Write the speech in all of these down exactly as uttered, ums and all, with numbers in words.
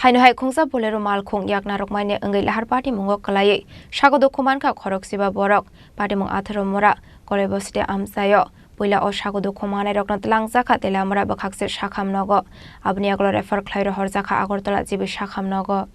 Haino hai khungsa Bolero malkhung yakna rwkmani wngwi Laharpati mungo kwlaiwi sago dukhu mankha khorok siba borok. Patimung atharo mura Kolai bosite amchaio puila o sago dukhu manai rokno twlangjakha Teliamura bwkhakse sakham nogo. Aboni yagulo refer khlai rohorjakha Agartala G B sakham nogo.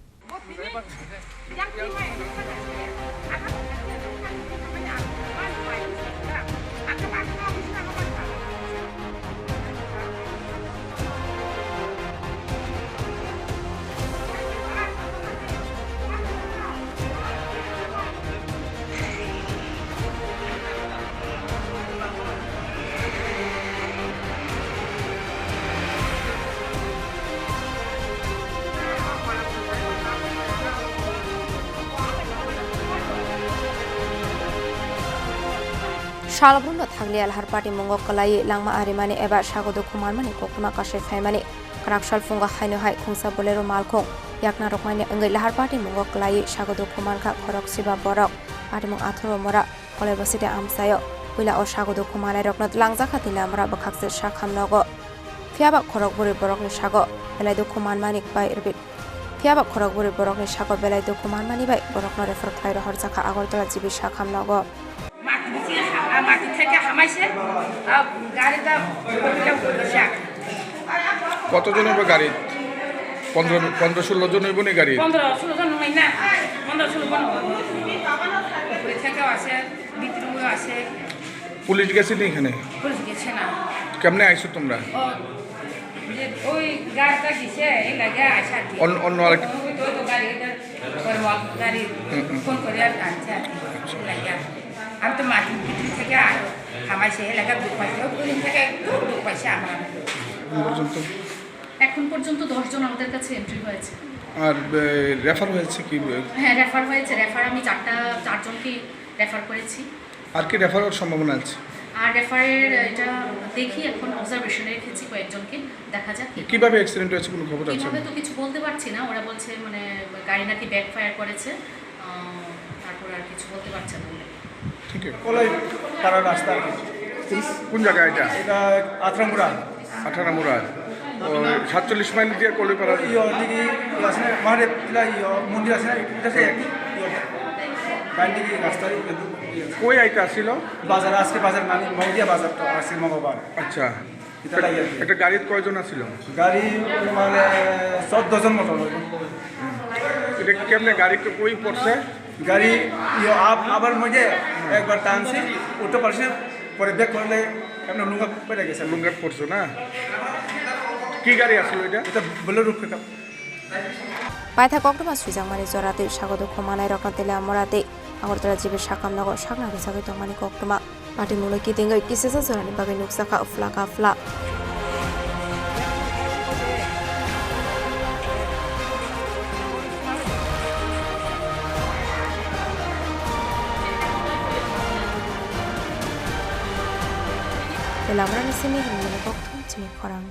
Salbrumno thanglia Laharpati mungo kwlaiwi langma arimani eba sago dukhu manmani koktwma kasui phaimani. Kwrak sal phungo haino hai khungsa Bolero malkhung yakna rwkmani wngwi Laharpati mungo kwlaiwi sago dukhu mankha khorok siba borok. Patimung atharo mura Kolai bosite amchaio puila o sago dukhu manai rokno twlangjakha Teliamura bwkhakse sakham nogo. Phiyaba khorok bwrwi borokni sago belai dukhu manmani bai rwbi-, phiyaba khorok bwrwi borokni sago belai dukhu manmani bai borokno refer khlai rohorjakha Agartala G B sakham nogo. মাটি দিছি, আ, মাটি থেকে হামাইছে, আ, গাড়িটা কতজন হবে গাড়ি? পনেরো, পনেরো ষোলো জন হইব নি গাড়ি? পনেরো ষোলো জন হয় না, পনেরো ষোলো জন হয়। উপরে থেকেও আছে, ভিতরেও আছে। পুলিশ গেছে নি এখানে? পুলিশ গেছে না। কেমনে আইছো তোমরা? ও, যে ওই গাড়িটা দিছে, এই লাগে আসে আর কি। অন্য, অন্য আরেক ওই তো, ওই তো গাড়ি, ওই তো পরে ওয়াক গাড়ি হুম, হুম। ফোন করে আর আনছে আর কি। এই লাগে আর কি। আমি তো মাটির ভিতর থেকে আর হামাইছে, এই লাগে দুঃখ পাইছে। ওই দিন থেকে একটু দুঃখ পাইছে আমার। এখন পর্যন্ত? এখন পর্যন্ত দশ জন আমাদের কাছে এন্ট্রি হয়েছে। আর, এ, রেফার হয়েছে কি? হ্যাঁ, রেফার হয়েছে। রেফার আমি চারটা, চারজনকে রেফার করেছি। আর কি রেফার হওয়ার সম্ভাবনা আছে? আর রেফারের এটা দেখি, এখন অবজারভেশনে রেখেছি কয়েকজনকে, দেখা যাক কি কিভাবে অ্যাক্সিডেন্ট হয়েছে, কোনো খবর আছে? কিভাবে তো কিছু বলতে পারছি না। ওরা বলছে, মানে, গাড়ি নাকি ব্যাকফায়ার করেছে, আহ, তারপর আর কিছু বলতে পারছে না। ঠিক আছে। কলাই পাড়া রাস্তা আর কি। কোন, কোন জায়গা এটা? এটা আত্রামুরা। আঠারো মুরা। ও, সাতচল্লিশ মাইল দিয়ে কলইপাড়া। ইয়ো, দিকে ইয়ো আছে না, মহাদেব কিলা ইয়ো, মন্দির আছে না, এটা সে একই ইয়ো। বাইরে দিকে রাস্তা ইয়ো, ইয়ো। কই আইতা ছিল? বাজার, আজকে বাজার মানে মগদিয়া বাজার তো আজকে মঙ্গলবার। আচ্ছা। এটা লাগে আর কি। একটা গাড়িত কয়জন আছিল? গাড়ি মানে চোদ্দ জন মতো হবে। এটা কি কেমনে গাড়ি কই পড়ছে? গাড়ি ইয়ো আপ-, আবার মধ্যে একবার টানছি, উঠতে পারছি না, পরে ব্রেক করলে এমনি লুঙ্গা পড়ে গেছে। লুঙ্গা পড়ছে না? কি গাড়ি আসলো এটা? এটা Bolero pickup. Paitha koktwma swijakmani jora tei sago dukhu manai rokno Teliamura tei Agartala G B sakam nogo sakna rwjagwi tongmani koktwma. Patimungno kitingwi kisisa jorani bagwi nukjakha phla ka phla. Tei labrani simi hwnmani koktwma chini khorang.